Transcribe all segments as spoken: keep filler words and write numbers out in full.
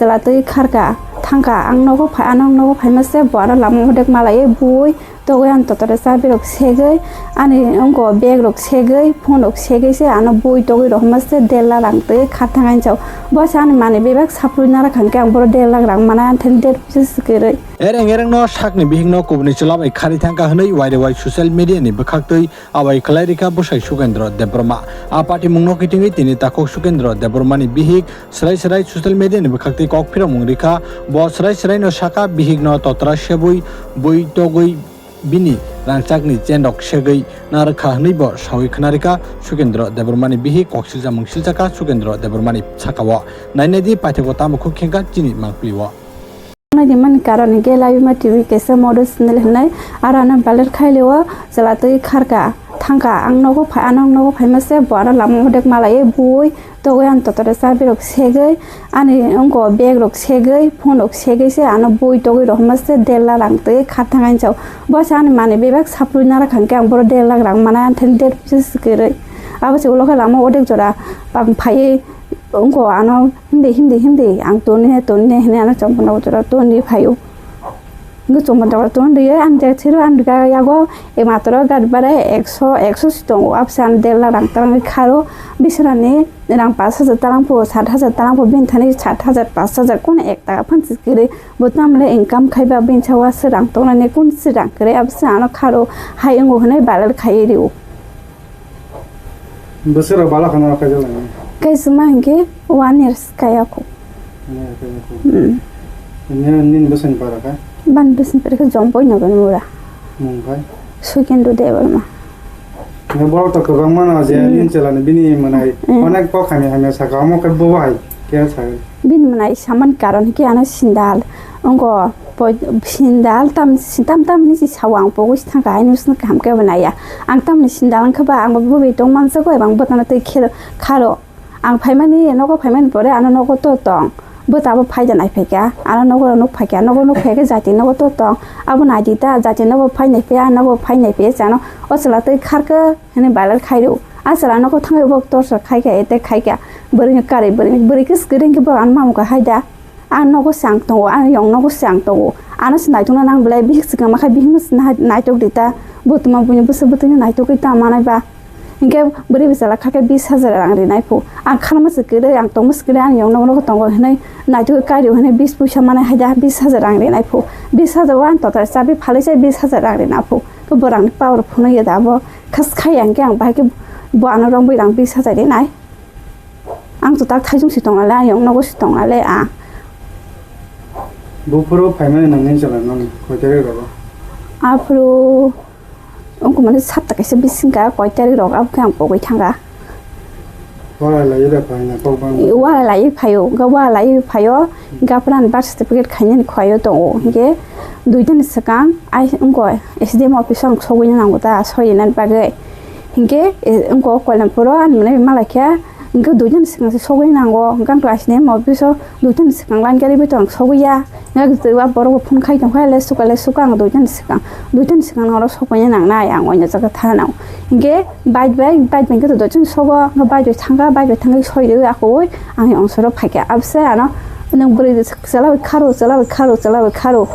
Chwla twi kharka, thangka, ang nogo phai, ano nogo phaima se bo ano lama odek malaiwi bui togwi ani totore chabi rok segwi, ani wngko bag rok segwi, phone rok segwi se ano bui togwi rohorma se der lakh rang twi kharthang ani chao. Bo se ani manwi bebak saplui nara kha hwnkhe ang boro der lakh rang mana ani thani der puisa se kwrwi. Ereng ereng no sakni bihik no kubuni chwla bai khari thangka hwnwi waire wai social media ni bwkhak twi abai kwlai rikha bwsai Sukendra Debbarma. A patimung no kitingwi tini takhuk Sukendra Debbarma ni bihik Swrai swrai social media ni bwkhak twi kok phiramung rikha. Bo swrai swrai no saka, bihik no totra sebwi bui togwi bini rangchak ni chain rok segwi narwkha hwnwi bo sawi khna rikha. Sukendra Debbarma ni bihik kok silsa mung silsa kha Sukendra Debbarma ni saka o. Nai nai di paithak o tamo khuk khengkha chini mangpili o. Nai di mani karon hwnkhe Labima T V kaisa model channel hwnwi aro ano viral khailio chwla twi kharka. Thangka, ang nogo phai, ano nogo phaima se bo ano lama odek malaiwi bui togwi ani totore chabi rok segwi, ani wngko bag rok segwi, phone rok segwi se ano bui togwi rohorma se der lakh rang twi kharthang ani chao. Bo se ani manwi bebak saplui nara kha hwnkhe ang boro der lakh rang mana ani thani der puisa se kwrwi. Abo se ulo khe lama odek jora bang phaiwi wngko ano himdi himdi himdi ang toni he toni he hinwi ano chompono jora toni phaio. Hwnkhe chumbo dogor tong rwya ang jak thero ang rwkha yago, e matoro gari bara ekso, ekso si tongo, abse ang der lakh rang tarang kharo, bisrani rang pash hajar tarang pho, sat hajar tarang pho, bini thani sat hajar, pash hajar, kono ek taka phan si kwrwi, bo tamle income khaiba bini sawa se rang tongnani kun si rang kwrwi, abse ano kharo hai wngo hwnwi viral khaiwi rio. Bwswk rok bala khana rok kaijaknai? Kaisa ma hinkhe one years kaya kho. One year kaya kho. Hmm. Nini, nini bwswkni para kha? Bani bwswkni para khe Jompoi Nogor ni ura. Mung khai? Sukendra Debbarma. Nini borok to kwbangma no je Hmm. nini chwla ni bini mwnai Hmm. onek kok hamya hamya saka, omo khe bo hai khe sawi. Bini mwnai samani karon hinkhe ano sindal. Wngkha poi-, sindal tam, tam, tam hinwi se sao ang pogwi se thangkha, haino se kaham khe bo naiya. Ang tamni sindal wngkha ba, ang bo bwbwi tong mansa koi, ang bwtano twi khero, kharo. Ang phaimani, nogo phaimani pore ano nogo to tong. Bwta bo phaida nai phaikha, ano nogo nuk phaikha, nogo nuk phaikha jati nogo to tong. Abo naidi ta, jati nogo phai nai phiya, nogo phai nai phiya se ano o chwla twi kharkha hinwi viral khairo. A chwla nogo thangwi bo torchor khaikha, attack khaikha. Bwrwini karwi bwrwini, bwrwi khe swkang khe bo ano mamukha haida. Ang nogo se ang tongo, ang yong nogo se ang tongo. Ano se naitokna nang belai, bihik se kwma khe bihikno se nai-, naitok di ta. Bo tuma buini bwswk bwtwino naitogwi ta manai ba. Hinkhe bwrwi bwsala kha khe bis hajar rang rinai phu. Ang kharma se kwrwi, ang tongma se kwrwi, ang yong nogo nogo tongo hinwi naitogwi kairio hinwi bis puisa manai haida bis hajar rang rinai phu. Bis hajar o ang total chabi phalwi se bis hajar rang rina phu. Khe bo rangni power phunukya da bo. Khas khai ang khe ang bahai khe bo ano rongwi rang bis hajar rinai. Ang to tak thaijung si tong nale, ang yong nogo si tong nale, ah. Buphuru phaimani nangni chwla nang koi tarik rogo? Aphuru wngkha mani sapta kaisa bising ka koi tarik rok, abo khe ang pogwi thangkha. Wara lai da phaina kok bang. Wara lai phaio, ga wara lai phaio, ga pran birth certificate khainani khoyo tongo, hinkhe duitani swkang, ai, wngkha S D M office o ang sogwi nango ta, soinani bagwi. Hinkhe, e, wngkha o Koilampuro ani mwnai malaikha, hinkhe duitani swkang se sogwi nango, hinkhe ang to asini M O office o duitani swkang line gari bai to ang sogwi ya. Hinkhe twibo borok bo phone khai tongkha, le suka, le suka ang duitani swkang, duitani swkang oro sogwi nangnai ang oino jaga thana nango. Hinkhe bike bai, bike bai hinkhe to duitani sogo, hinkhe bike bai thangkha, bike bai thangwi soi rwi akwui ang yong soro phaikha. Abse ano nwng bwrwi chwla bai kharo, chwla bai kharo, chwla bai kharo.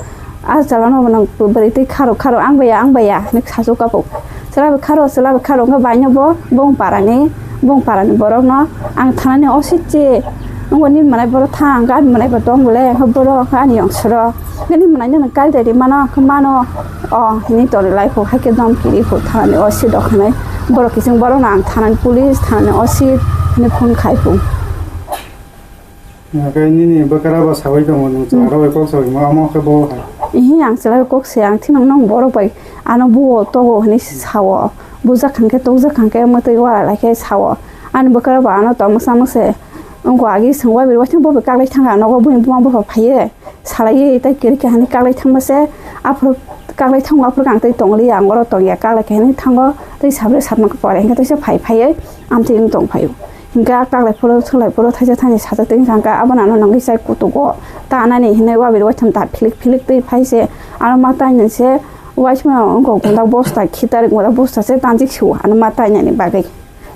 A chwla no bo nang bwrwi twi kharo kharo, ang baya, ang baya hinwi sasu kapo. Chwla bai kharo, chwla bai kharo, wngkha bai no bo bong para ni, bong para ni borok no ang thana ni O C chi, wngbo ni mwnai borok thang, ani mwnai bo tong bole, wngkha borok wngkha ani yong soro. Nini mwnai no nang kari dai ri mano, wngkha mano, o hinwi tori lai pho, hai khe dom kiri pho thana ni O C dok hinwi. Borok kiching borok no ang thana ni police, thana ni O C hinwi phone khai pho. Hwnkhe nini bwkra bo saui tongo, nwng chwla rok bai kok saui ma, omo khe bo hai. Ihi, ang chwla bai kok se, ang thimang nong borok bai ano buo togo hinwi sao. Bujak khan khe, tokjak khan khe, mwtwi wara lai khe sao. Ani bwkra bo ano tongmwk samwk se wngkha, agi swng wai bai waithang bo bai kaklai thangkha, nogo buini buma bupha phaiwi salaiwi tei kwrwi khe hinwi kaklai thangma se. Aphuru kaklai thango, aphuru ang tei tonglia, ang oro tongya, kaklai khe hinwi thango, tei sabrwi satma khe pore hinkhe teisa phai phaiwi amtwi wng tong phaio. Hinkhe a kaklai phuru swlai phuru thaisa thaini sajak twi wngkha, hinkhe abono ano nangwi chai kutugo ta nani hinwi wabiri waitham ta philik philik twi phai se. Ano ma tainani se waisma wngkha gundak bosta khitar gundak bosta se tanjik sio ano ma tainani bagwi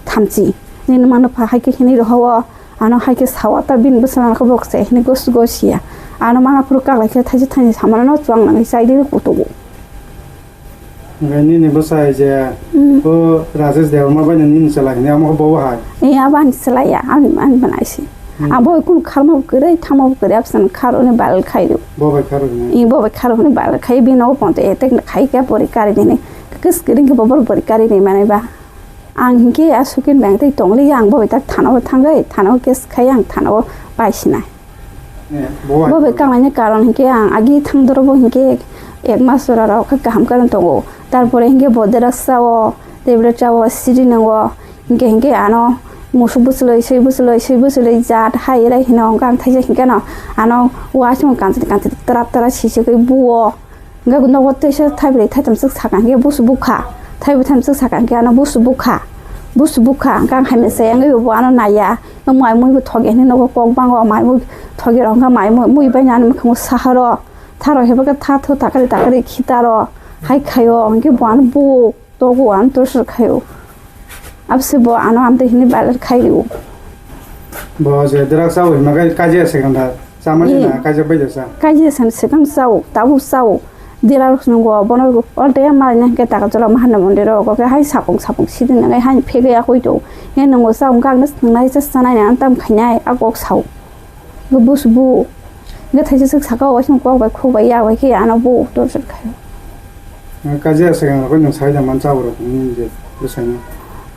thamchi. Nini mano pha hai khe hinwi rohao Ano hai khe sawa ta bini bwswrang khe bok se hini gos gos ya. Ano manga phuru kaklai khe thaisa thaini samano no chuang nangwi chai di kutugo. Hwnkhe nini bwsai je Hmm. o Rajesh Debbarma bai nini chwla hini amo bo hai. Eh, abo ani chwla ya, ani, ani bwnaisi. Hmm. Abo kunu kharma bo kwrwi, thama bo kwrwi, absani kharo ni balal khai do. Bo bai kharo hini. Eh, bo bai kharo ni balal khai, bini nogo ponto etek khai khe pori kari nini. Kis kiring khe bo bor pori kari ni manai ba. Ang hinkhe a sukin bang tei tongli ang bo bai tak thana o thangwi, thana o case khai ang thana o pai sinai. Eh, bo bai Bo bai kanglaini karon hinkhe ang agi thangdoro bo hinkhe ek mas jora rok khe kaham karon tongo. Tarpore hinkhe bo dera sao, tablet sao, siri nango. Hinkhe hinkhe ano musuk bwchlwi, swi bwchlwi, swi bwchlwi jat hai rai hino hwnkhe ang thaisa hinkhe ano ano uaisukmung kanchili kanchili trap trap sisugwi buo. Hingke nogo teisa thaibrwi thaitham swk sakha hingke busu bukha. Thaibrwi thaitham swk sakha hingke ano busu bukha. Busu bukha hingke ang hai mese wngwi bo ano naiya. Nwng mai mui bo thoge hinwi nogo kok bango mai mui thoge rok hingke mai mui mui bai ani mwkhango saharo. Tharo hebo khe tha thu takari takari khitaro. Hai khaio hingke bo ano bu togo ano torchor khaio. Abse bo ano amtwi hinwi balar khai rio. Bo je drugs o hima kai kaje second da. Chama ni Eh. na kaje bai jasa. Kaje san second sao, tabu sao. Dila rok nungo bono alta ya mari na ke taka jola mahana mondiro ko ke hai sapung sapung sidi na hai phege ya koi to. He nungo sao gak nas nungnai sa sanai na tam khainai a kok sao. Bo bus bu. Ga thaisa sik saka o sing kok bai khuk bai ya bai ke ano bo torchor khai. Kaje asa khe nwng sai da man cha borok ni je bwsai no.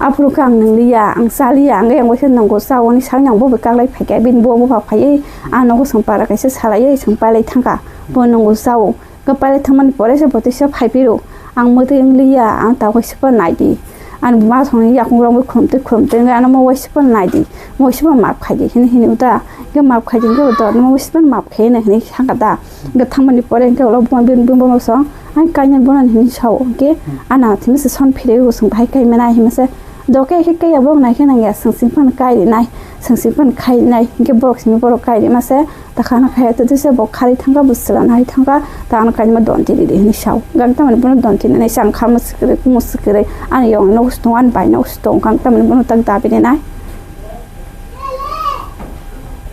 Aphuru khe ang nung liya, ang cha liya, ang yang waisa nungo cha oni sai nang bo bai kaklai phai khe bini bo bo phai ye ang nogo song para kaisa salai ye song pailai thang kha. Bo nungo cha o. Ga pailai thang mani pore se bo tei se phai phiro. Ang mwtwi wng liya, ang ta waisa pa nai di. Ani buma songni yakung rok khulumtwi khulumtwi wngwi ano mo waisa phano nai di, mo waisa phano map khai di hinwi hinwi uta. Hingke map khai di hingke uta mo waisa phano map khai hinwi hinwi sakha da. Hingke thangmani pore hingke ulo buma bini buma song ang kainwi bono hinwi sao hingke ana thini se son phirwi bo song hai kai mena hinwi se doke khe kaya borok nai khe nang ya song sing phano kai rinai song sing phano khai rinai hingke borok simi borok kai rima se. Takhana khe tei se bo khari thangkha, bo swlana hai thangkha, ta ano kainma don tini di hinwi sao. Gak tamani bono don tini nai, chang kha mwswk kwrwi, mwswk kwrwi, ani yong nogo se tongo, ani bai nogo se tongo, gak tamani bono tak dabi ni nai.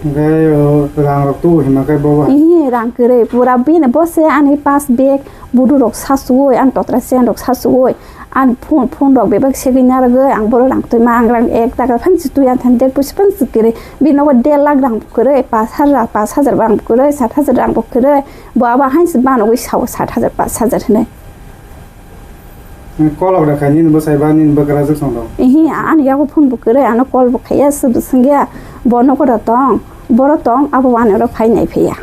Hingke o rang rok tubu hima khe bo ba? Ihi, rang kwrwi, pura bini bo se ani pass bag, budu rok sa suwoi, ani totra chen rok sa suwoi. Ani phone, phone rok bebak segwi narwgwi ang borok rang twi ma, ang rang ek taka phan si twi ang than der pusi phan si kwrwi. Bini nogo der lakh rang bo kwrwi, pash hajar, pash hajar rang bo kwrwi, sat hajar rang bo kwrwi. Bo abo hain si banogwi sao sat hajar, pash hajar hinwi. Kolok rwkha nini bwsai ba nini bwkrajwk song rok? Ihi, ani yago phone bo kwrwi, ano call bo khaiya, swbo swngya. Bo nogo da tong, boro tong, abo wani oro phai nai phiya.